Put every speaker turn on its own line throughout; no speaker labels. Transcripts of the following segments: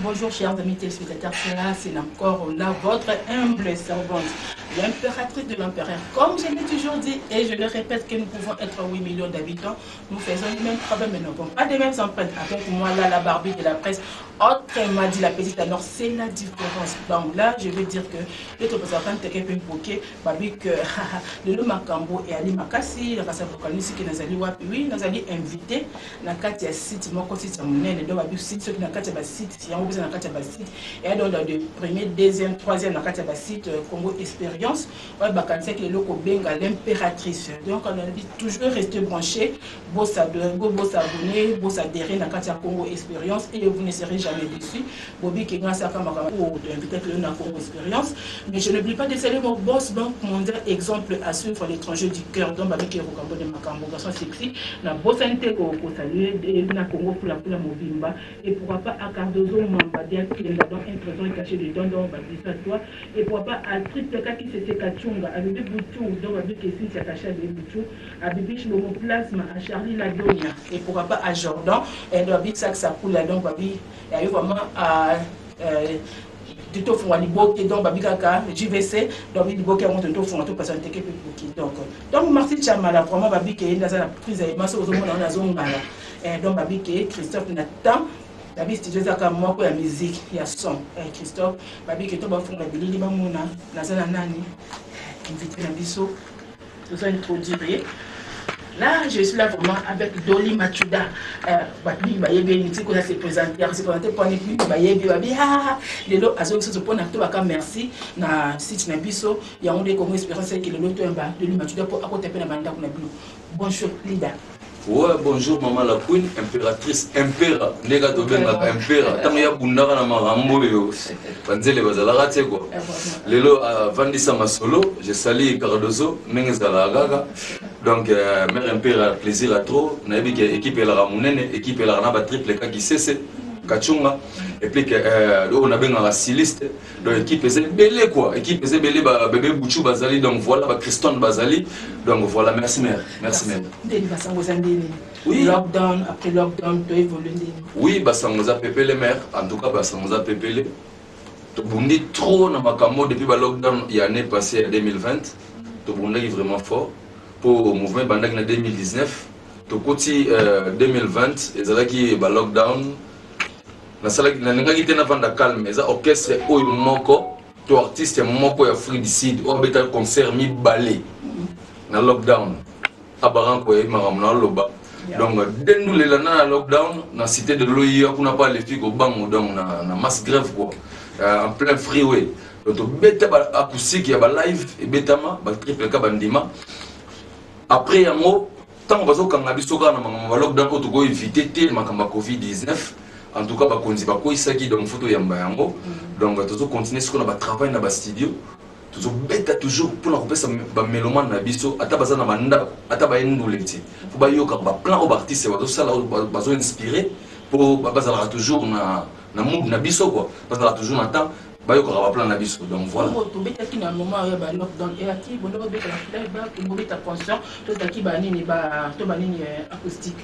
Bonjour chers amis téléspectateurs, c'est là, c'est encore là votre humble servante, l'impératrice de l'empereur. Comme je l'ai toujours dit et je le répète que nous pouvons être 8 millions d'habitants, nous faisons le même travail mais nous n'avons pas les mêmes empreintes. Avec moi là, la Barbie de la presse, autrement dit la petite alors c'est la différence. Donc là, je veux dire que le babi que lelo makambo eyali makasi na kasi bokanisi ke nazali wapi. Oui, nazali invité na kati ya site moko, site ya monene. Donc babi site, soki na kati ya basite yango mpenza, na kati ya basite eya donc de premier, deuxième, troisième na kati ya basite Congo Expérience oyo bakanisaki lelo kobenga l'impératrice. Donc nalobi toujours rester branché, bosabonner, bosadhérer na kati ya Congo Expérience et vous ne serez jamais déçus. Bobi ke nga asaka makambo oyo toinvitaki lelo na Congo Expérience. Mais je n'oublie pas de saluer mon boss, Banque Mondiale, exemple à suivre, l'étranger du cœur. Donc babiki rokambo de makambo, garçon sexy, na bosani te kosaluer na Congo Fulafula mobimba et pourquoi pas à Cardozo Mamba Diakenda, donc un trésor caché dedans. Donc babisa toi et pourquoi pas à Triple Kaki Sese Kachunga, à Bébé Boutou. Donc babiki Cynthia Kacha Bébé Boutou, à Bébé Shlomo Plasma, à Charlie Ladonia et pourquoi pas à Jordan et donc babi Sac Sapoula. Donc babi il y a vraiment à tofonga liboke. Donc babi kaka JVC, donc liboke yango tofonga, topasa nteke mpe boki. Donc Martin Chamala, vraiment babi ke naza na prise ya maso, ozomona wana azongala. Donc babi ke Christophe na temps, babi studio ezaka moko ya musique ya son. Christophe, babi ke to bafunga bilili, bamona naza na nani, invité na biso, toza introduire ye. Là, je suis là vraiment avec Dolly Machuda. Bato mingi bayebi ye, niti koza se présenter, se présenter mpona mingi bayebi, babi ah lelo azongi soso mpona tobaka merci na site na biso yango nde Congo Espérance eke lelo toyamba Dolly Machuda mpo akota mpe na bandako na bino. Bonjour leader.
Ouais, bonjour maman la queen, impératrice, impera, ndenge tobengaka impera. Ntango ya bundaka na makambo oyo, banzele bazalaka te quoi. Lelo avandisa masolo, je salue Cardozo, ndenge ezalaka kaka. Donc, mère impera, plaisir à trop. Nayebi ke équipe elaka monene, équipe elaka na ba triple kaki sese, Kachunga, et puis que oyo nabengaka styliste. Donc équipe eza ebele quoi, équipe eza ebele, babebe Buchu bazali, donc voilà, bacriston bazali. Donc voilà, merci mère, merci mère.
Ndeni basango eza ndeni?
Oui.
Lockdown après lockdown, to évolue ndeni?
Oui, basango eza pepele mère, en tout cas basango eza pepele. Tobundi trop na makambo depuis ba lockdown ya année passée ya 2020. Tobundaki vraiment fort po mouvement ebandaki na 2019, tokoti 2020, ezalaki ba lockdown. Nasalaki, nalingaki te navanda calme. Eza orchestre oyo moko to artiste moko ya Afrique du Sud oyo abetaki concert mibale na lockdown. Abaranko oyebi makambo na oloba. Donc dendulela na lockdown na cité de l'OIA kuna pa lefi kobango, donc na masse grève quoi, en plein freeway. Donc tobeta ba acoustique ya balive, ebetama batriple ka bandima. Après yango, ntango bazokanga biso kaka na makambo ba lockdown oyo tokoevite te, makambo ya COVID-19, en tout cas bakonzi bakweyisaki. Donc faut toyamba yango. Donc tozocontinue sikoyo na batravail na bastudio, tozobeta toujours mpona kopesa bamélomane na biso, ata baza na bandako, ata bayendule te, fo bayokaka baplan oyo baartiste bazosala, oyo bazoinspire, mpo bazalaka toujours na mood na biso quoi, bazalaka toujours na temps, bayokaka baplan na biso. Donc voilà.
Bongo tobetaki na moment oyo ba lockdown eyaki, bondo bobeta na playback, bobeta concert, tozalaki banini to banini acoustique?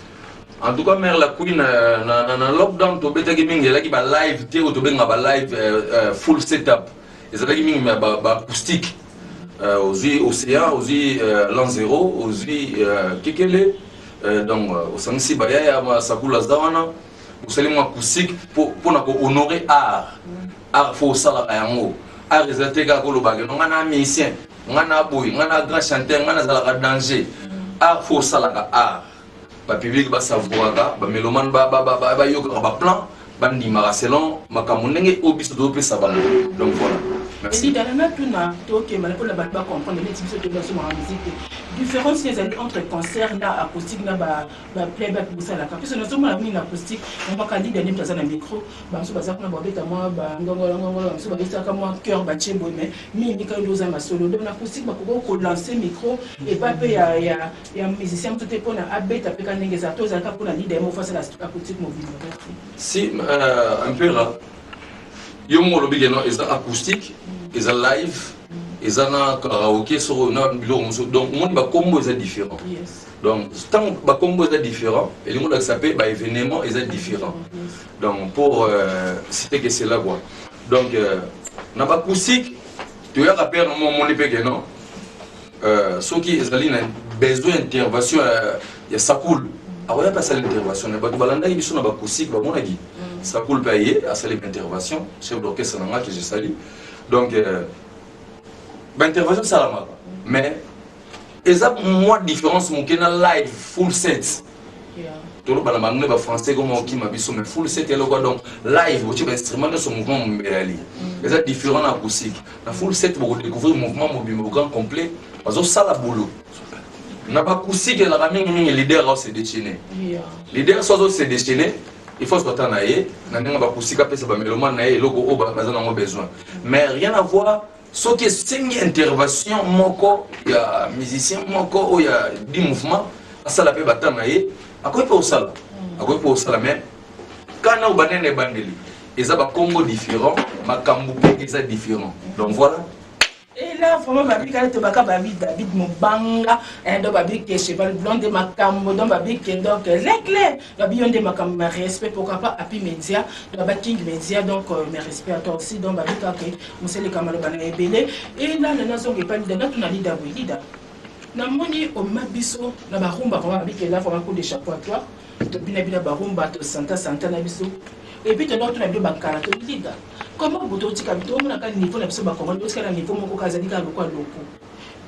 En tout cas mère la queen, na lockdown tobetaki mingi, ezalaki balive te oyo tobengaka balive full setup, ezalaki mingi me baacoustique. Ozwi Océan, ozwi l'an zéro, ozwi kekele, donc osangisi bayaya masakulu aza wana, osali mwa acoustique mpona kohonorer art. Art fo osalaka yango. Art eza te kaka kolobaka no nga na musicien, nga na boye, nga na grand chanteur, nga nazalaka danger. Art fo osalaka art, bapublic basavouraka, bamélomane bayokaka baplan, bandimaka selon makambo ndenge oyo biso tozopesa bango. Donc voilà, merci.
Elidana, natuna, tokemana mpona bato bacomprendre neti biso tobasomaka musique te, différence nini ezali entre concert na acoustique na baplayback bosalaka? Mpe nazomona mingi na acoustique momaka leader nde moto aza na micro, bamosusu baza kuna babeta mwa bangongolongongolo, bamosusu babetaka mwa cœur batie boye, mais mingi kaka nde oza masolo. Donc na acoustique bakoki kolancer micro epa mpe ya musicien moto te mpona abeta mpe ka ndenge ezala to ezalaka mpona leader moko asala acoustique mobimba? Merci.
Si impera yo moko olobi ke no eza acoustique, eza live, eza na karaoke, soko na biloko mosusu. Donc omoni bakombo eza différent. Donc ntango bakombo eza différent, elingi olakisa mpe baévénement eza différent. Donc pour citer que cela quoi. Donc na bacoustique toyaka mpe na mo omoni mpe ke non, soki ezali na besoin intervention ya Sakul, akoya mpe asali intervention na bato balandaki biso na bacoustique, bamonaki Sakul mpe aye asali intervention, chef d'orchestre na nga que je sali. Donc baintervention esalamaka, mais eza mwa différence moke na live full set. Toloba na banglais, bafrançais koma okima biso, mais full set eloko, donc live otie bainstrument nyonso, mouvement mobimba eyali, eza différent na acoustique. Na full set bokodécouvrir mouvement mobimba au grand complet, bazosala boulot. Na bacoustique ezalaka mingimingi leader aose déchaîner. Leader so azose déchaîner, il faut azwa na ye na ndenge bacoustique, apesa bamélomane na ye eloko oyo baza nango besoin. Mais rien à voir soki esengi intervention moko ya musicien moko oyo ya di mouvement, asala mpe bata na ye, akoki mpe kosala, akoki mpe kosala. Mais kana oyo banene ebandeli eza bakombo différent, makambo mpe eza différent. Donc voilà.
Et là, vraiment, babi kala tobaka babi David Mobanga, hein, donc babi ke cheval blanc de makambo, donc babi ke donc l'éclair, babi yo nde makambo, ma respect, pourquoi pas Happy Media, donc ba King Media, donc mes respect à toi aussi, donc babi kaka mosele kamalo bana ebele. Et là, nana zonga epa leader, natuna leader boye: leader, namoni omema biso na barumba, vraiment babi ke là, vraiment coup de chapeau à toi, tobina bina barumba, tosanta santa na biso. Et puis tona tuna biso bakala to leader, comment boto otika tomonaka niveau na biso bakongoli, totika na niveau moko kaka, ezali kaka lokwa loko,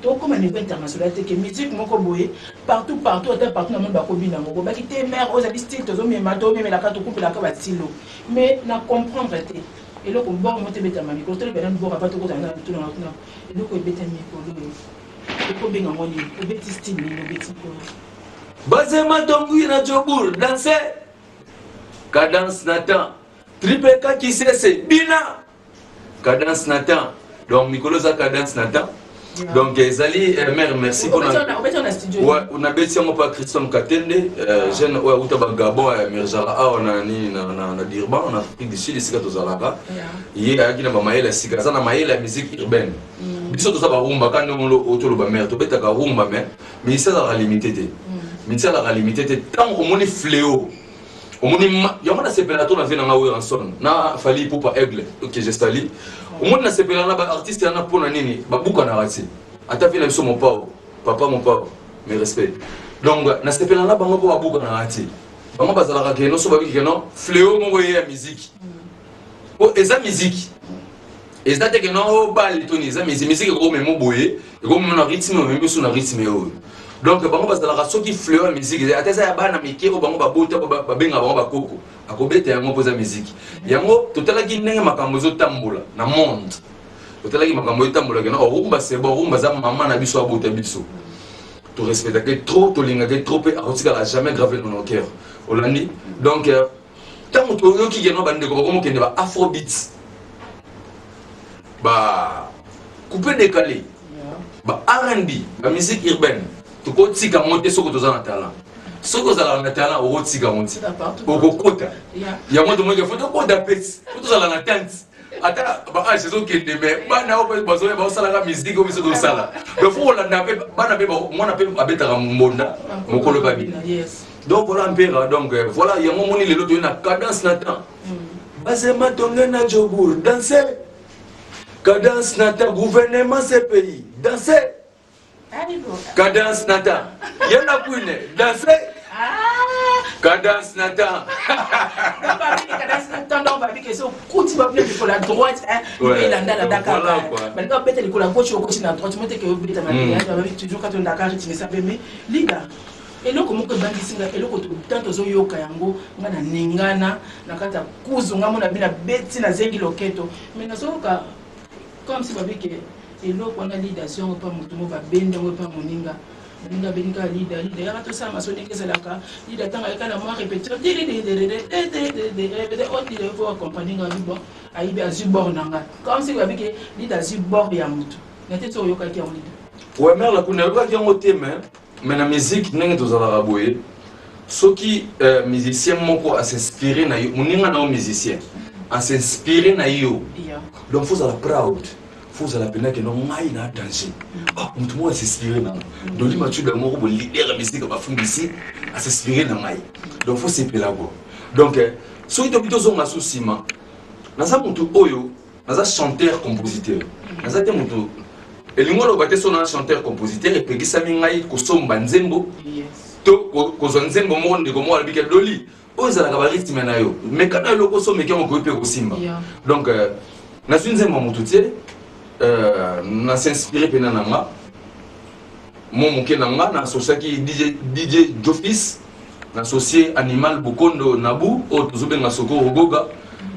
tokóma niveau international te, ke musique moko boye partout partout, ata partout na monde bakobina yango. Bobaki te mare oyo ezali style tozomema, tomemelaka, tokumpelaka bastilo, mais na comprendre te eloko bor mo te ebetama mikolo. Tolobela bor apa, tokotana na tuna tuna eloko ebeta mikolo oyo, ekobenga ngo nini? Obeti style nini obeti mikolo?
Bazema tongui na Jobour, danse Cadence Nathan, triple kakisese bina Cadence Nathan. Donc mikolo eza Cadence Nathan. Donc ezali mare, merci. Nabeti yango mpa Christian Katende, jeune oyo auta bagabon, emergeaka awa na nini, na Durban, na Afrique du Sud, esika tozalaka. Ye ayaki na bamayele ya sika, aza na mayele ya musique urbaine. Biso toza barumba ka ndenge otoloba mare, tobetaka rumba, mais musicien azalaka limité te, musicien azalaka limité te. Ntango omoni fléau, omoni yango, nasepela to na vie nanga oyo Ranson na Fally Ipupa, Aigle que je sali, omoni nasepela na baartiste wana. Mpona nini? Babukanaka te. Ata vie na biso Mopao, papa Mopao, mes respect. Donc nasepela na bango mpo babukanaka te. Bango bazalaka keno so babiki keno fléau moko ye ya musique po eza musique, eza te keno obale toni, eza musique. Musique ekomema boye, ekomema na rythme, omemi biso na rythme oyo. Donc bango bazalaka soki fléau ya musique, ata eza ya bana mike oyo bango babota, babengaka bango bakoko, akobeta yango mpo eza musique. Yango totalaki ndenge makambo ezotambola na monde, totalaki makambo etambola kena orumba, c'est bon, rumba aza mama na biso, abota biso, torespectake trop, tolingake trop, mpe akotikala jamais gravé dans nos cœurs. Olandi? Donc ntango toyoki keno bandeko bakomokende ba afrobeat, ba coupé décalé, ba R&B, ba musique urbaine, tokotika yango te. Soki toza na talent, soki ozalaka na talent, okotika yango te, okokota yango. Tomonike faut tokota pesi, faut tozala na tente, ata baage ezokende, mais bana oyo bazoya baosalaka musique oyo biso tosala. Donc faut kolanda mpe bana, mpe mwana mpe abetaka mbonda mokolo babina. Donc voilà mpera, donc voilà yango omoni lelo toye na Cadence na temps, bazema tonge na Jobour, danse Cadence na temps, gouvernement CPI, danse Cadence na temps, yena kwine, danse Cadence na temps.
Cadence na temps, babiki so okuti babina likolo ya droite, elanda kaka balinga babeta likolo ya gauche, okoti na droite moteke obeta mabe. Toujours kati ondaka rythme esa mpe. Mais leader, eloko moko ebangisinga, eloko tant tozoyoka yango, nga na ningana na kati ya kuzu, nga mona bina beti nazengi loketo, mais nazoyoka comme si babike eloko wana leader azongo mpa motu mo babende yango epa moninga, moninga abengi kaka leader, leader yaka tosala maso ndenge ezalaka. Leader ntango ayeka na mwa répétition, faut accompagner nga. Bon, ayibi, azwi bord na nga, comme si babike leader azwi bord ya motu na te. So oyokaki yango, leader?
Ouais, mare lakuna, oyokaki yango te, mais na musique ndenge tozalaka boye, soki musicien moko asinspire na yo, moninga na yo musicien asinspire na yo, donc faut ozala proud, faut Faut ozala mpena keno ngai na danger. Ah, moto moko as'inspire na nga. Doli Machuda moko bo leader ya musique bafungisi as'inspire na ngai. Donc faut sepela quoi. Donc soki tobi tozonga so nsima, naza moto oyo naza chanteur compositeur. Naza te moto elingi oloba te so na chanteur compositeur epekisami ngai kosomba nzembo to kozwa nzembo moko. Ndeko moko alobi ke Doli, oyo ezalaka barythme na yo, meka na eloko so omeki yango, okoki mpe kosimba. Donc nazwi nzembo ya motu te, nas'inspire mpena na nga mo moke na nga. Nasosiaki DJ Jofis, nasosie Animal Bokondo Nabu oyo tozobenga Sokoro Goga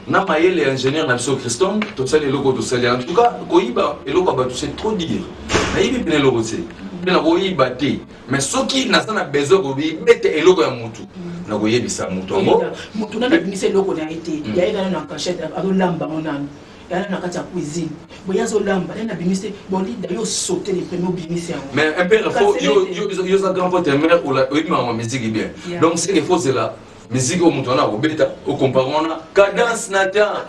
na mayele ya ingénieur na biso Christon. Tosali eloko oyo tosali. En tout cas, koyiba eloko ya bato, c'est trop dire. Nayibi mpena eloko te mpe nakoyiba te, mais soki naza na besoin kobibete eloko ya motu, nakoyebisa motu yango.
Motu nano abimisa eloko na ye te. Yaye nano na cachette, azolamba ngo nano, yana na kati ya cuisine boye, azolamba nani abimisi te. Bolida yo saute le premier, obimisi yango.
Mais un peu faut yo yo yo za grand pote mère, oyebi makambo ya musique bien. Donc c'est que faut zela musique oyo moto wana akobeta, ocompare wana cadence na temps.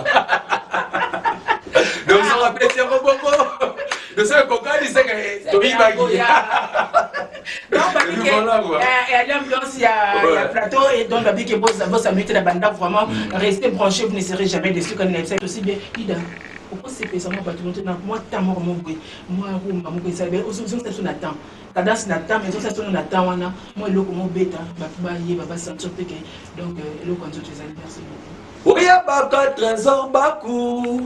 Donc soki apesi yango bongo, donc soki ekokani, seke toyibaki.
Donc babike l'ambiance ya plateau et donc babike bosamite na bandako. Vraiment, restez branchés, vous ne serez jamais déçus. Quand il aussi bien ida okosepesa mwa bato moto na mwa temps moko mo boye, mwa rumba moko esala, ozongisa biso na temps, cadence na temps, mais ozongisa biso na temps wana, mwa eloko mobeta, bato bayeba, basentir te ke donc eloko ya nzoto ezali. Merci beaucoup.
Oyabaka Trésor Baku,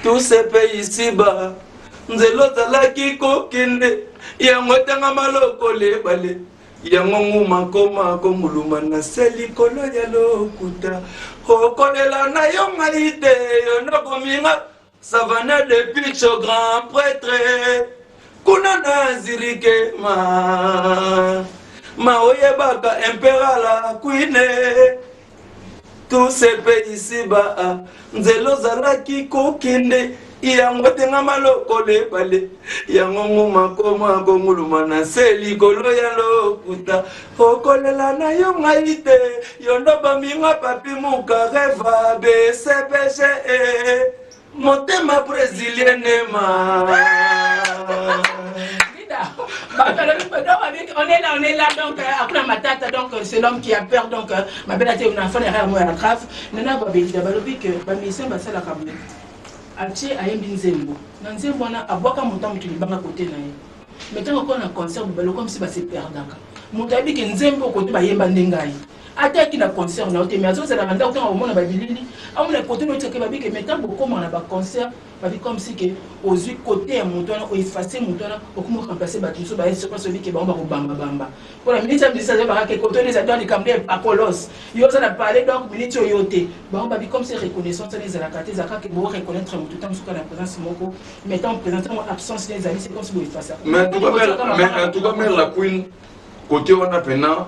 tout se paye ici-bas. Nzela ozalaki kokende yango etangama lokola ebale, yango nguma koma konguluma na se likolo ya lokuta. Okolela na yo ngai te, yo nakominga Savane de Picho, grand prêtre kuna na Zirikema. Ma oyebaka imperala queen, tout se paye ici-bas. Nzela ozalaki kokende yango tengama lokola ebale, yango nguma koma konguluma na se likolo ya lokuta. Okolela na yo ngai te, yo ndo baminga papi mukareva BCBG, motema brésilienne ma.
On est là, on est là, donc après Matata, donc c'est l'homme qui a peur, donc ma belle a une enfant derrière moi, grave. Nana babelida balobi que bamusicien basalaka boye: atie, ayembi nzembo, na nzembo wana abwaka moto moto libanga kote na ye, mais ntango akona na concert, baloko misi base perdaka. Moto ayebi ke nzembo kote bayemba nde ngai ataki na concert na yo te, mais azozala na ndako, ntango akomona babilili, amona kote no otiake. Babike, mais ntango bokomaka na baconcert, babi comme si ke ozwi kote ya moto wana, oefface moto wana, okoma remplace bato mosusu baye sur place. Obike bango bakobambabamba mpona minute ya musicien, azobaka ke kote wana eza donc likambo nde epakolos yo oza na palais, donc minute oyo te. Bango babi comme si reconnaissance wana ezalaka te, ezalaka ke boreconnaître moto ntango soki na présence moko, mais ntango présence, ntango absence ne ezali, c'est comme si boefface.
Mais en tout cas, mère la queen, côté wana mpena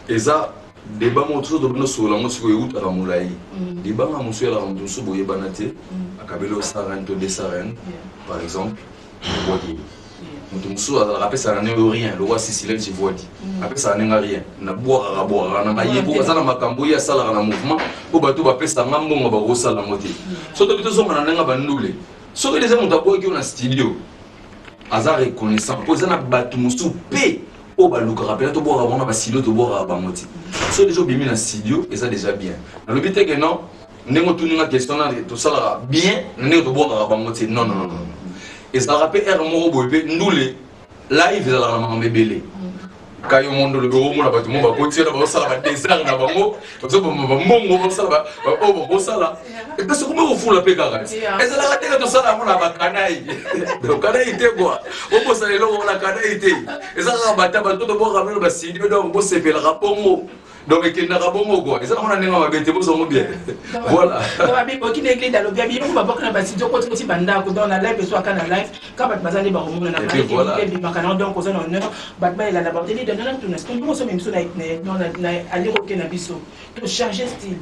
eza débat moko toso tobanda osolola yango. Sikoyo eutaka molai, libanga mosusu elaka moto mosusu boyebana te, akabeli osarene to desarene par exemple, obwaki moto mosusu azalaka apesaka na yo rien. Lokwa Sicilien Chivwadi apesaka ndenge rien, nabwakaka bwakaka na baye po aza na makambo ye asalaka na mouvement mpo bato bapesanga mbongo bakosala yango te. So tobi tozonga na ndenge bandule, soki deja moto abwaki yo na studio, aza reconnaissant mpo eza na bato mosusu mpe oyo balukaka mpena tobwaka bango na bastudio, tobwakaka bango te. So deja obimi na studio, eza déjà bien. Nalobi te ke non, ndenge otuninga question na tosalaka bien na ndenge tobwakaka bango te. Non, non, non, ezalaka mpe aire moko boye mpe ndule live ezalaka na makambo ebele. Kayo mondo lobi omona bato mo bakoti wana, bazosala badésert na bango, bazoboma bambongo, bazosala oyo bakosala epesi komi kofula mpe kaka. Ezalaka teke tosala yango na bakanai, kanai te kua obosala eloko wana, kanai te. Eza kaka bata bato tobwaka bino bastudio, donc bosepelaka bongo, donc ekendaka bongo kua. Eza nango na ndenge mabe te, bozongo bien, voilà.
Okinde eglise, alobi abi yoko babwaka na bastudio, koti koti bandako, donc na live ezwaka na live ka bato baza nde bakomona na ebimaka nango, donc oza na honneur, bato bayelanda bango te. Leader nana tuna sikoyo, osombi biso na alire oke na biso, tochange style,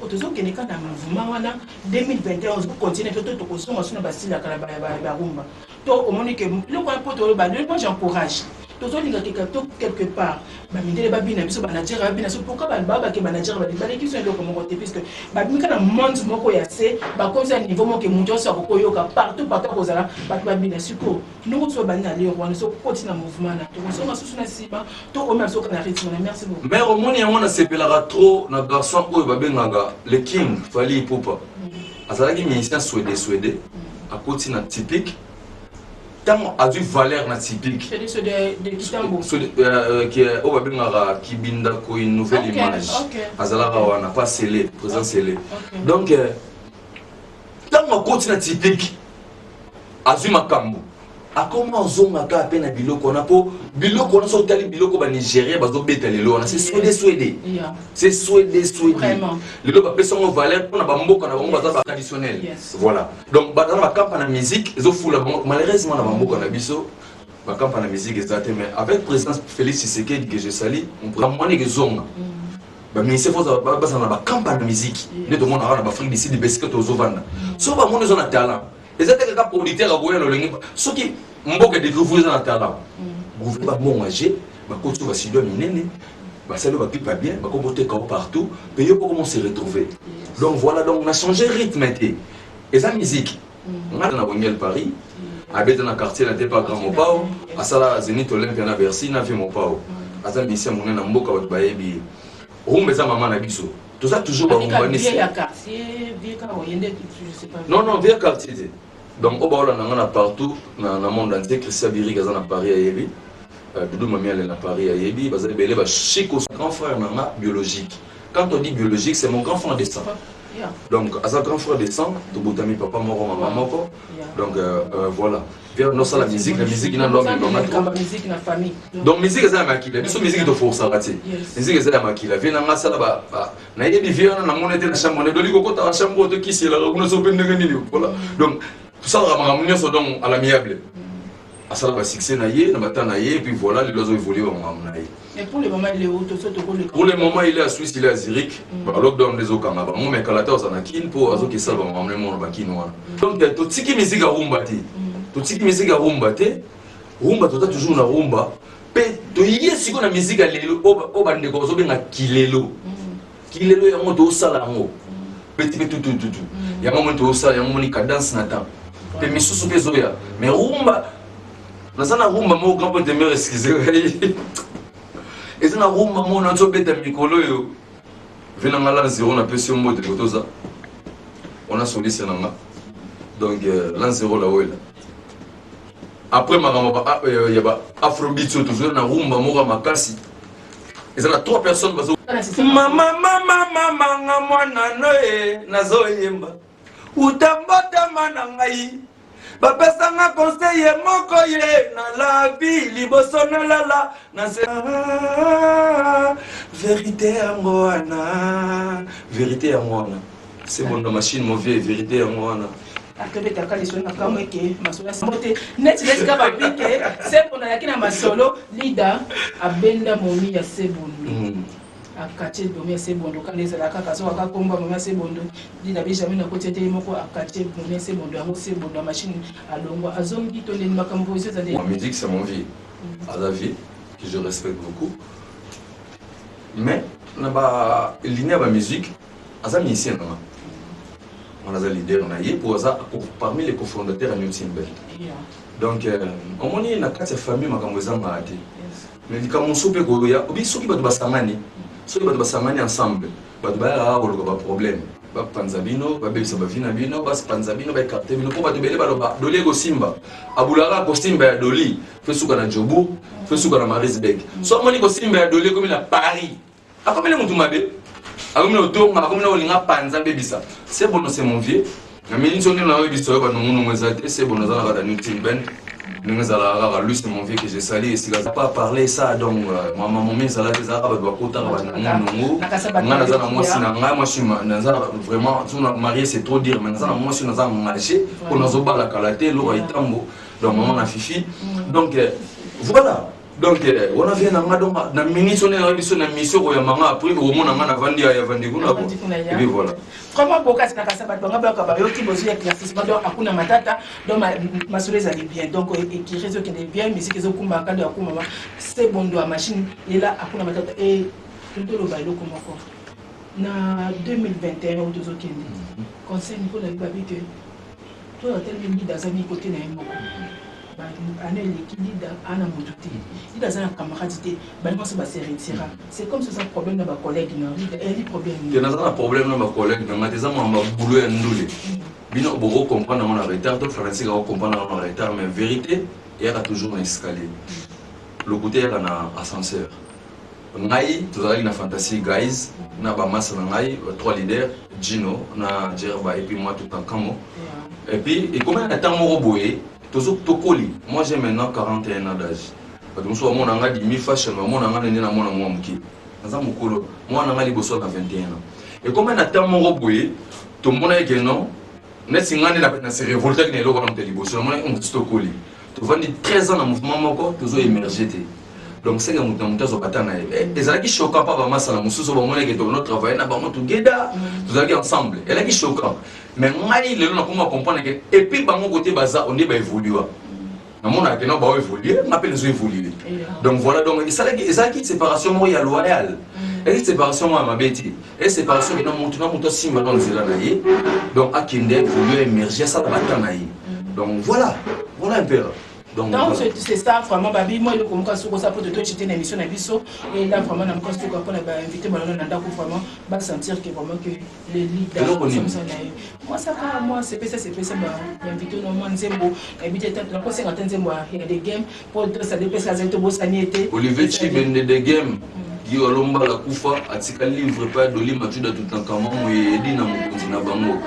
tozokende kaka na mouvement wana 2021, ozocontinue to tokozonga so na bastyle ya kala barumba? To omoni ke eloko wana mpo toloba, moi j'encourage. Tozolinga keka to quelque part bamindele babina biso, banigeria babina biso. Pourquoi babake banigeria baleki biso eloko moko te, puisque babimika na monde moko ya se, bakomisa niveau moko ke moto nyonso akokoyoka partout partout, akozala bato babina. Sikoyo ndongo so babandi na lero wana, so koti na mouvement na tokozonga susu na nsima to omi azoka na rythme na. Merci beaucoup.
Mare, omoni yango, nasepelaka trop na garçon oyo babengaka le King Fally Ipupa. Azalaki musicien swede swede, akoti na typique. Ntango azwi valeur na typique, oyo babengaka Kibinda Koi, nouvelle image, azalaka wana pa Sele, président Sele. Donc ntango akoti na typique, azwi makambo, akoma azongaka mpe na biloko wana, mpo biloko wana, so otali biloko banigérien bazobeta lelo wana, c'est swede swede, c'est swede swede. Lelo bapesa yango valeur mpona bamboka na bango, baza batraditionnel. Voilà, donc baza na bakampa na musique ezofula bango. Malheureusement, na bamboka na biso, bakampa na musique eza te. Mais avec président Félix Tshisekedi, que je salue, mwana ekezonga, baministère fo bazala na bakampa na musique nde tomonaka na baAfrique du Sud, besika tozovanda. So bamoni eza na talent, eza te kaka producteur akoya lolenge. Soki mboka edécouvrir eza na talent, gouvernement bambongo age, bakoti oyo bastudio ya minene, basali oyo baclip ya bien, bakoboteka o partout, mpe yo mpo comment se retrouver. Donc voilà, donc na changer rythme te, eza musique. Nga na Bongel Paris, abeta na quartier na te pa grand Mopao, asala Zénith, Olympia na Bercy na vie. Mopao aza musicien monene na mboka, bato bayebi ye. Rumba eza mama na biso, toza toujours barumbanisi. Non, non, vieux quartier te. Donc oyo baolanda nga na partout na monde entier, Christian Birik aza na Paris, ayebi Dudu Mamiale na Paris, ayebi, baza ebele. Bachiko, grand frère na nga biologique. Quand on dit biologique, c'est mon grand frère de sang. Donc aza grand frère de sang, tobotami papa moko, mama moko. Donc voilà, vers nosala musique na musique na
ndomemanga. Musique na famille.
Donc musique eza ya makila biso, musique toforsaka te, musique eza ya makila. Vie na nga asala, nayebi vie wana, namoni te na chambre ne doli kokota na chambre oyo tokiselaka kuna so mpe ndenge nini. Voilà, donc tosalaka makambo nyonso donc à l'amiable. Asala basuccès na ye na bata na ye, et puis voilà, lelo azo évolue bamakambo na ye.
Mais pour le moment, il est où? Tozo
Pour le moment, il est à Suisse, il est à Zurich. Ba lockdown nde ezokanga bango, mais kala te aza na Kine mpo azokesala bamakambo mona bakine wana. Donc totiki musique ya rumba te, totiki musique ya rumba te. Rumba, toza toujours na rumba, mpe toye sikoyo na musique ya lelo oyo bandeko bazobenga kilelo. Kilelo yango tozosala yango peti mpe tutututu, yango moni tozosala yango, moni cadence na temps mpe misusu mpe ezoya. Mais rumba, naza na rumba moko, grand pote mare, excuse ngai, eza na rumba moko nazobeta mikolo oyo. Ve na nga la zero, napesi yo mbote kotoza wana, soliste na nga. Donc la zero la wela, après makambo ya ba afrobeat oyo, tozoya na rumba moko ya makasi. Eza na trois personnes bazo mama mama mama nga mwana no ye nazoyemba uta mbotama na ngai, bapesanga conseil moko ye na lavi liboso nalala na se vérité yango wana, vérité yango wana, c'est bon na machine, mon vieux, vérité yango wana.
Atobetaka lisolo na kamwe ke masolo ya te neti neti kaka babike Sebondo ayaki na masolo lida abenda momi ya Sebondo, akatie momi ya Sebondo kanda ezalaka kaka soki akakomba momi ya Sebondo lida Benjamin akoti ete ye moko akatie momi ya Sebondo yango. Sebondo ya machine alongwa, azongi to ndeni makambo ezo eza nde.
Ma musique, c'est mon vie, aza vie que je respecte beaucoup, mais na ba ligne ya bamusique, aza musicien nanga wana, aza leader na ye po aza parmi les cofondateurs ya New Team Band. Donc omoni, na kati ya famille makambo ezangaka te, mais likambo mosusu mpe koya obi soki bato basangani, soki bato basangani ensemble, bato bayaka koluka baproblème, bapanza bino, babebisa bavi na bino, bapanza bino, baécarte bino, mpo bato ebele baloba Doli ekosimba, abulaka kosimba ya Doli fe suka na Joburg, fe suka na Maritzburg. So amoni kosimba ya Doli ekomi na Paris, akomi na motu mabe, akomi na otonga, akomi na kolinga panza bebisa. C'est bon, c'est mon vieux. Na miniti oyo ndenge naoyebisa oyo banongonongo eza te. C'est bon, aza na kaka New Team Band ndenge ezalaka kaka. Lui, c'est mon vieux que je salue esika pas parler ça. Donc mama momi ezalaki, ezalaka bato bakotaka banongonongo. Nga naza na mwasi na ngai, mwasi naza vraiment so marié, c'est trop dire, mais naza na mwasi, naza engagé mpo nazobala kala te, eloko ya etambo. Donc mama na Fifi, donc voilà. Donc eh, wana vie na nga donc na minute wana na biso na mission koyamba nga après okomona nga navandi ya vandi kuna ko. Et puis voilà.
Vraiment bokasi na kasa bato banga bayoka bayoki bozwi éclaircissement donc akuna matata donc masolo ezali bien donc écurie ezokende bien musique ezokumba kando ya kumama se bondo ya machine lela akuna matata e toloba eloko moko na 2021 oyo tozokende conseil mpo na babi ke to atelemi leader aza mingi kote na ye moko ane eleki leader ana motu te leader aza na camarade te baninga nyonso base retira. C'est comme si oza problème na bacollègue na leader eyali problème.
Te, naza na problème na bacollègue na nga te. Eza makambo ya boulot ya ndule. Bino bokocomprendre yango na retard to fanatique akocomprendre yango na retard, mais vérité eyaka toujours na escalier, lokuta eyaka na ascenseur. Ngai tozalaki na Fantasy Guys na bamasa na ngai, trois leaders, Gino na Jerba et puis moi Tutankamo. Et puis ekomaki na ntango moko boye tozo tokoli. Moi, j'ai maintenant 41 ans d'âge. Bato mosusu bamona nga dimi fashion, bamona nga ndenge namona mwa moke, naza mokolo. Mwana nga liboso na 21 ans. Ekomaki na ntango moko boye tomonaki ke non, neti nga nde na se révoltaki na eloko wana. Moto ya liboso namonaki mosusu tokoli, tovandi 13 ans na mouvement moko, tozo émerge te. Donc senge moto na moto azwa bata na ye. Ezalaki choquant mpa bamasala mosusu bamonaki tokono travaille na bango together, tozalaki ensemble, ezalaki choquant. Mais ngai lelo nakoma comprendre ke et puis bango kote baza onde baévolua, namonaka ke no baoévolue, nga mpe nazo évolue. Donc voilà, donc esalaki ezalaki séparation moko ya loyal, ezalaki séparation moko ya mabe te, e séparation kena motu na motu asimba na nzela na ye, donc akende évolue, émerge, asala bata na ye. Donc voilà, voilà un peu.
Donc, donc voilà. C'est ça vraiment babi moi eloko moko soki osa po totocite na émission na biso. Et là vraiment na moko soki mpona bainvité banano na ndako vraiment basentir que vraiment que le leader na ye mwasaka mwa sepesa sepesa bainvité no mwa nzembo nayebi te, nakosenga te nzembo ya The Game mpo tosali epesa azali tobosani ete.
Olivier Chibende The Game Gi alombala kufa atika livre epai ya Doli Matuda Tutankhamon moyedi na mokonzi na bango.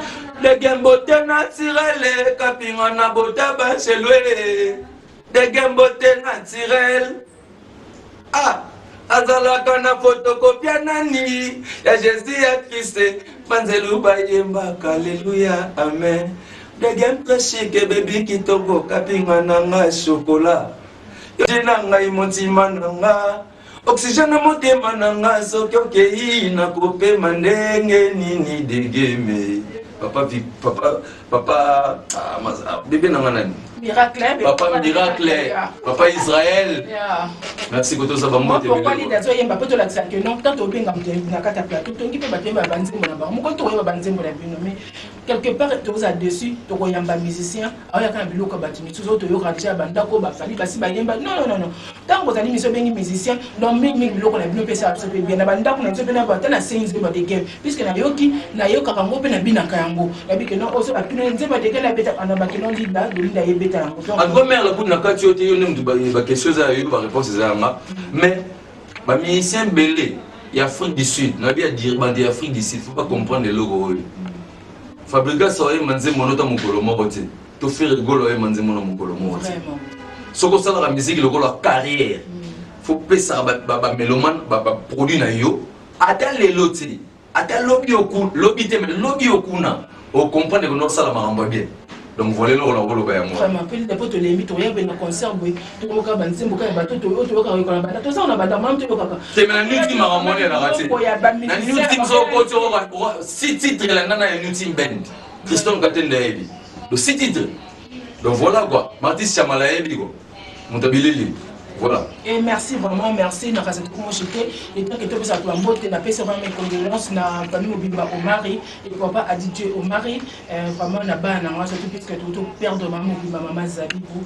The Game beauté naturelle kapinga na bota bachelwe. The Game beauté naturelle, ah, azalaka na photocopie nani ya Jésus ya Christ. Banzelu bayembaka alleluya amen. The Game très chic, baby kitoko, kapinga na nga chocolat ye na ngai motima na nga oxygène na motema na nga. Soki okei nakopema ndenge nini? Degeme papa papa papa, ah, bébé na nga nani?
Miracle.
Papa Miracle, papa Israël, merci kotoza bambote.
Pourquoi leader azoyemba mpo tolakisa ke non, tant tobenga moto na kati ya plateau, tongi mpe bato yemba banzembo na bango moko, tokoyeba banzembo na bino, mais quelque part toza dessus. Tokoyamba musicien aoyaka na biloko ya bato misusu oyo toyokaka deja ya bandako, bafali basi bayemba. Non, non, non, non, ntango ozali miso obengi musicien, donc mingimingi biloko na bino mpe esala biso mpe bien na bandako na biso mpe na ata nasengi nzembo ya The Game, puisque nayoki nayokaka yango mpe nabinaka yango, nayebi ke non, oso batuna nzembo ya The Game nabetaka na bakeno Linda Dolinda yebeta yango.
En tout cas, mère Lakuti, na kati yo te, yo nde motu baquestion eza ya yo, baréponse eza yanga, mais bamusicien ebele ya Afrique du Sud, nayebi ya bande ya Afrique du Sud, faut pas comprendre eloko oyo. Fabregas oyemba nzembo nota mokolo moko te, to Ferre Gola oyemba nzembo na mokolo moko te. Soki osalaka musique lokola carrière, faut pesaka bamélomane baproduit na yo ata lelo te, ata lobi lobi te, mais lobi okuna ocomprendre kono osala makambo ya bien. Donc voilà eloko na koloba yango.
Vraiment mpe po tolembi, tokoya mpe na concert boye, tokoyoka banzembo kaka bato oyo toyokaka yoka na banda, toza na banda malamu toyokaka.
Te, mais na New Team makambo wana elaka te. Na New Team so okoti okoka six titres elanda na ya New Team Band. Christian Katende ayebi donc six titres. Donc voilà quoi, Martis Chamala ayebi quoi, moto abilili, voilà.
Et merci vraiment, merci na kasi tokomoshite etant que topesa bato bambote. Napesi vraiment mes condoléances na famille mobimba Omari et papa Adidieu Omari, vraiment na bana nanga surtout, puisque to perdre mama mobimba, mama Zabibu.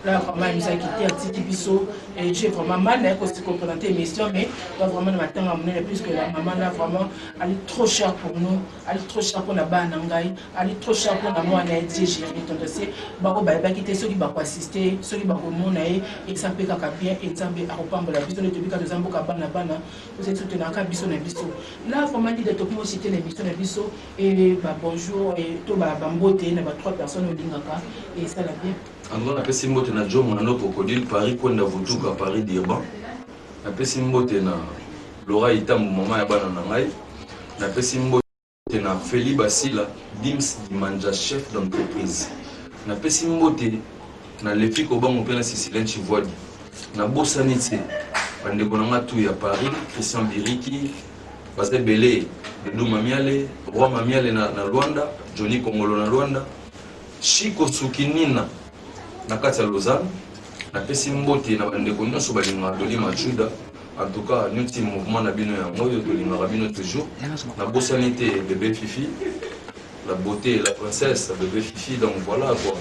Là vraiment elle nous a quitté, atiki biso, et j'ai vraiment mal na koprésenter émission, mais là vraiment na matanga monene, puisque la maman là vraiment elle est trop chère pour nous, elle est trop chère pour na bana ngai, elle est trop chère pour na mwana ye Die Géri Tondose. Bako bayebaki te soki bakoassiste, soki bakomona ye. Eza mpe kaka bien e Nzambe akopambola biso nde tobika toza mboka bana bana, tozali soutenaka biso na biso. Là vraiment leader tokomi ocite na émission na biso e babonjour to bambote na ba trois personnes olingaka esala bien.
En tout cas, napesi mbote na Jo Mano Crocodile Paris Kwenda Vutuka Paris Durban. Napesi mbote na Laura Itambu, mama ya bana na ngai. Napesi mbote na Feli Basila Dims Dimanja, chef d'entreprise. Napesi mbote na Lefi Kobango mpe na Sicilien Chivoadi. Nabosani te bandeko na nga tout ya Paris, Christian Biriki, baza ebele, Doudou Mamiale, Roi Mamiale na Luanda, Johnny Kongolo na Luanda, Chico Sukinina na kati ya Lausanne. Napesi mbote na bandeko nyonso balingaka Dolly Matshuda. En tout cas, new team mouvement na bino yango oyo tolingaka bino toujours. Nabosani te bébé Fifi, la beauté, la princesse, bébé Fifi, donc voilà quoi.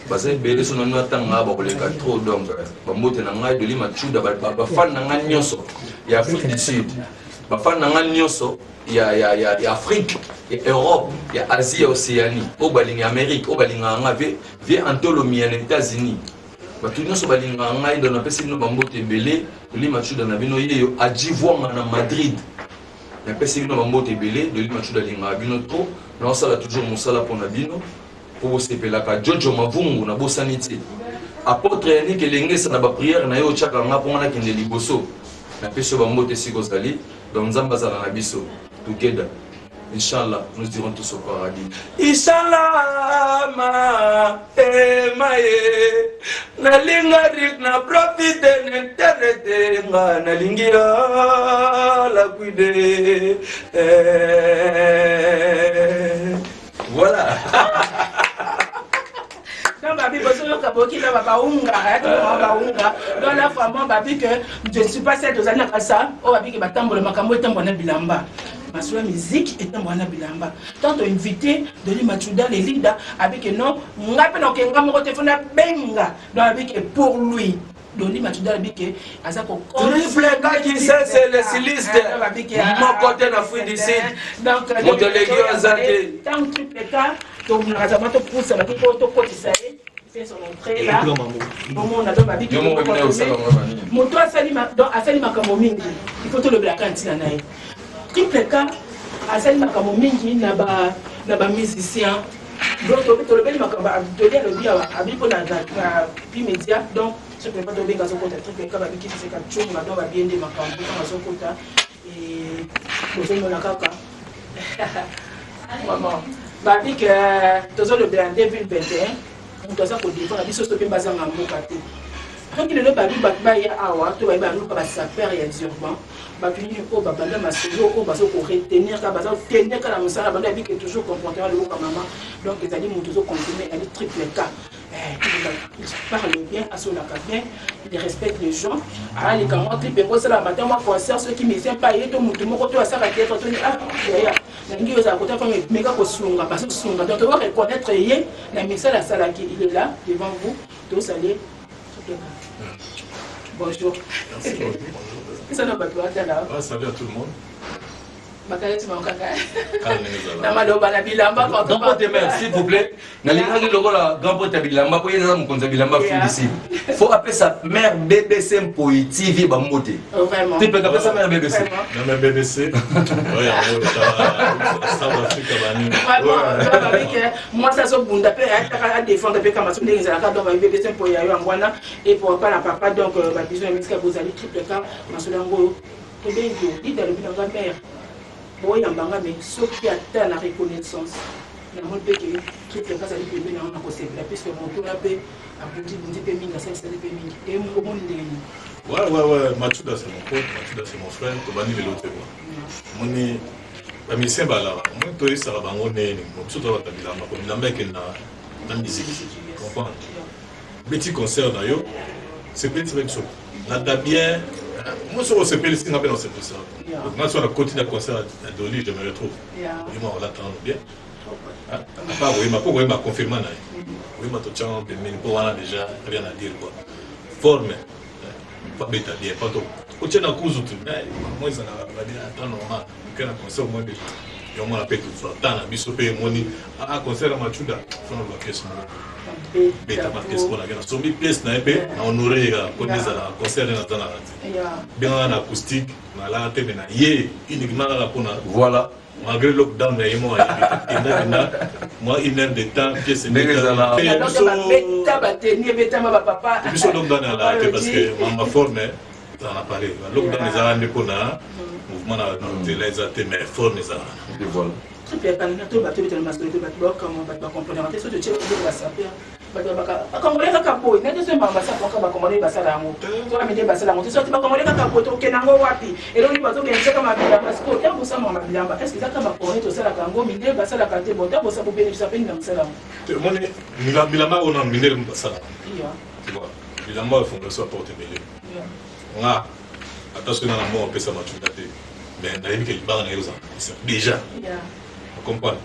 Baza ebele so nanu atanga bakoleka trop, donc bambote na ngai Dolly Matshuda, bafan na ngai nyonso ya Afrique du Sud, bafan na ngai nyonso ya Afrique, ya Europe, ya Asie, ya Océanie, oyo balingi Amérique, oyo balingaka ngai vie Antolomi ya na États-Unis, bato nyonso balingaka ngai, donc napesi bino bambote ebele. Dolly Matshuda na bino yeyo ajivwanga na Madrid, napesi bino bambote ebele. Dolly Matshuda alingaka bino trop, naosala toujours mosala mpona bino po bosepelaka. Jojo Mavungu, nabosani te apôtre Yannick Elengesa na baprière na ye otiaka nga mpo nga nakende liboso, napesi yo bambote esika ozali. Donc Nzambe azala na biso together, Inch'Allah, nous irons tous au paradis. Inch'Allah, ma, emaye, nalinga rik na profite n'internet nga nalingi la guide. Voilà.
Donc babi bozoyoka boki na baunga baunga, donc là vraiment babi que je ne suis pas celle tozali na kasa oyo babi ke batambola makambo etambola na bilamba, masolo ya musique etambola na bilamba. Tant toinvité Dolly Matshuda le leader, abi ke non, nga mpe naokenga moko te, fo nabenga. Donc abi ke pour lui Dolly Matshuda abi ke aza ko
Triple K Kinsese, le styliste moko te na Afrique du Sud.
Donc
moto eleki oyo aza te.
Tant Triple K tomonaka zama topusa baki po tokotisa ye, fait son entrée là, bomona. Donc babi
Yo moko bino osala ngo banini.
Moto asali donc asali makambo mingi, il faut tolobelaka ntina na ye. Triple K asali makambo mingi na bamusicien. Donc tolobeli makambo toli alobi awa abi mpo na pi média. Donc soki mpe tobenga azokota Triple K, babiki tiseka cunga. Donc babie nde makambo ntango azokota, bozomona kaka vraiment babi ke tozolobela 2021. Moto aza kodefendre biso so mpe bazanga mboka te. Soki lelo babi bato baya awa to bayebi baluka basapeur ya Durban, bato nini oyo babanda masolo oyo baza koretenir kaka, baza kotenir kaka na mosala bando yabi ke toujours comportement lokoka mama. Donc ezali moto ozoconfirme, ezali Triple K. Il parle bien, asolaka bien, il respecte les gens. Aleka mwa clip yango osala matin mwa concert, soki musicien pa ye to motu moko to asaka théâtre to ah yaya nalingi oyo ozala kota fami meka kosunga, bazosunga. Donc toba reconnaître ye na misala asalaki. Il est là devant vous, tosale Triple K. Bonjour.
Merci, bonjour, bonjour.
Eza na bato batala.
Ah, salut à tout le monde.
Bakalesi bango kaka
Calme, ezala.
Na maloba na bilamba.
Grand pote mère, s'il vous plaît, nalingaki lokola grand pote ya bilamba po ye aza mokonzi ya bilamba
Yeah.
Afrique du Sud, faut apesa mère BBC Mpoi TV bambote.
Vraiment.
Triple K, apesa mère BBC.
Vraiment.
Non, mais BBC. Ouais, en gros, South Africa, bani.
Vraiment, donc avec mwasi azobunda mpe ayataka adéfendre mpe kama so ndenge ezalaka. Donc babi BBC mpo ya yo yango wana e pour pa na papa. Donc babiso ya misika bozali. Triple K, masolo yango oyo tobengi yo leader, alobi na nga mare boyambanga, mais soki ata na reconnaissance namoni mpe ke Triple K azali pembeni yango na kosepela, puisque moto wana mpe abundibundi mpe mingi, asalisali mpe mingi e omoni ndenge nini?
Ouais. Matshuda, c'est mon pote. Matshuda, c'est mon frère. Tobani lelo te quoi. Moni, ba musicien balaka. Moi, toyesaka bango nene. Biso tolata bilamba. Ko bilamba ekende na musique. Comprendre? Petit concert na yo, sepelisi biso. Lata bien. Moi, soki osepelisi nga mpe na osepelisa. Donc, nga so na koti na concert ya Dolly, je me retrouve. Yo ma olata nano bien. Apa koyemba mpo koyemba confirma na ye, koyemba totyanga pembeni mpo wana déjà rien à dire quoi. Forme po abeta bien, po otie na kuzu tu mo ezalaka babi ata normal oke na concert moi yo mona mpe tozwa ta na biso mpe emoni a concert ya Matshuda fona ba pièce moko beta ba pièce mpo na ke nasombi pièce na ye mpe na honore ye kaka mpo nde ezalaka concert nde nazalaka te bengaka na acoustique nalaka te me na ye uniquement kaka mpona
Voilà.
Malgré lockdown na ye moko ayebi kenda kenda mwa une heure de temps pièce.
Ndenge ezala.
Donc babeta bateni ebetama bapapa.
Biso lockdown ezalaka te parce que mama forme ezala na palais. Lockdown ezalaka nde mpona mouvement na nzela eza te, mais forme ezalaka.
Et voilà.
Triple K, to bato betala masolo te, bato bakama, bato bacomprenaka te so totie biloko basapeur. Bato balobaka bakongole kaka boye na biso makambo basala kaka bakongole basala yango to bamide basala yango te soki bakongole kaka boye tokende yango wapi eloko nini bazokende tiaka mabilamba sikoyo ntango bosalaka mabilamba est ce que eza kaka bakongole tosalaka yango mindele basalaka te bon ntango bosala bobenefisa mpe nini na mosala yango
te omoni bilamba oyo na mindele basalaka bilamba oyo efongola so aporte ebele nga ata soki nga na moko apesa matunda te mais nayebi ke libanga na ye ozala déjà comprendre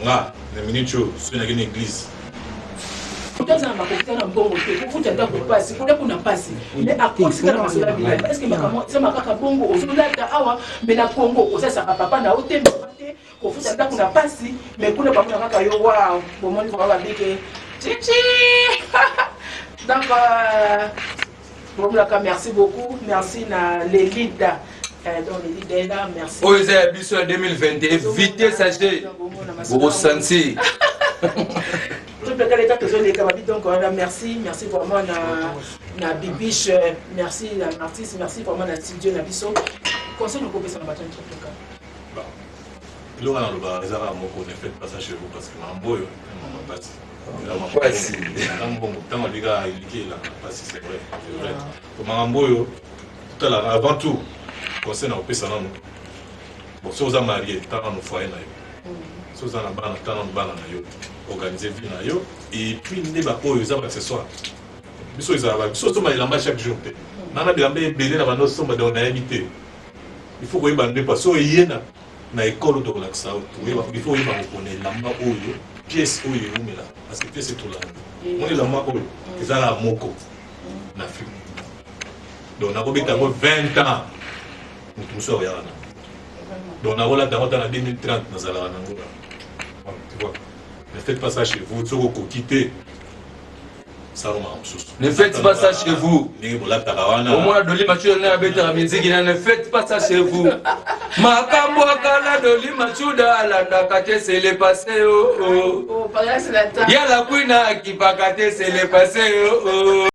nga na minute oyo soki nakei na église.
Moto aza na makoki te na mbongo te kofuta ndako mpasi kolia kuna mpasi mais akosika na masolo ya bilamba est ce que makambo ezama kaka bongo ozolata awa mais na Congo osalisaka papa na yo te mama te kofuta ndako na mpasi mais kuna bamona kaka yo wow bomoni vraiment babike chichi. Donc bomonaka merci beaucoup, merci na les leaders. Donc les leaders là, merci.
Oyo eza ya biso ya 2021, vitesse age bokosanti.
Triple K leta tozoleka babi. Donc voilà, merci, merci vraiment na Bibiche, merci na artiste, merci vraiment na studio na biso. Conseil nokopesa na bato ya Triple K?
Bon, eloko nalobaka eza kaka moko: ne faites pas ça chez vous, parce que makambo oyo mama mpasi.
Mpasi.
Eza mbongo ntango alika eliki elanga mpasi, c'est vrai, c'est vrai. Po makambo oyo totalaka avant tout, conseil na kopesa nanu, bon, soki oza marié, tala nanu foyer na yo. Soki oza na bana, tala nanu bana na yo, organiser vie na yo et puis nde baoyo eza baaccessoire. Biso ezalaka biso osomba elamba chaque jour te. Nana bilamba ebele na bando osomba, donc nayebi te. Il faut koyeba nde pa so oye na ekole tokolakisa yo, tokoyeba. Il faut oyeba kopona elamba oyo, pièce oyo ewumela, parce que pièce etolaka. Moni elamba oyo ezalaka moko na Afrique, donc nakobeta yango 20 ans, moto mosusu akoyaka na. Donc nakolata yango ata na 2030, nazalaka nango. Tu vois, ne faites pas ça chez vous. Soki okoki te, salomaka mosusu.
Ne faites pas ça chez vous.
Ndenge bolataka wana.
Omona Doli Machuda nde abetaka miziki na "Ne faites pas ça chez vous". Makambo akala, Doli Machuda alandaka te, c'est le passé, oh, oh.
Oh, par là, c'est la table.
Yala kwina akipaka te, c'est le passé, oh, oh.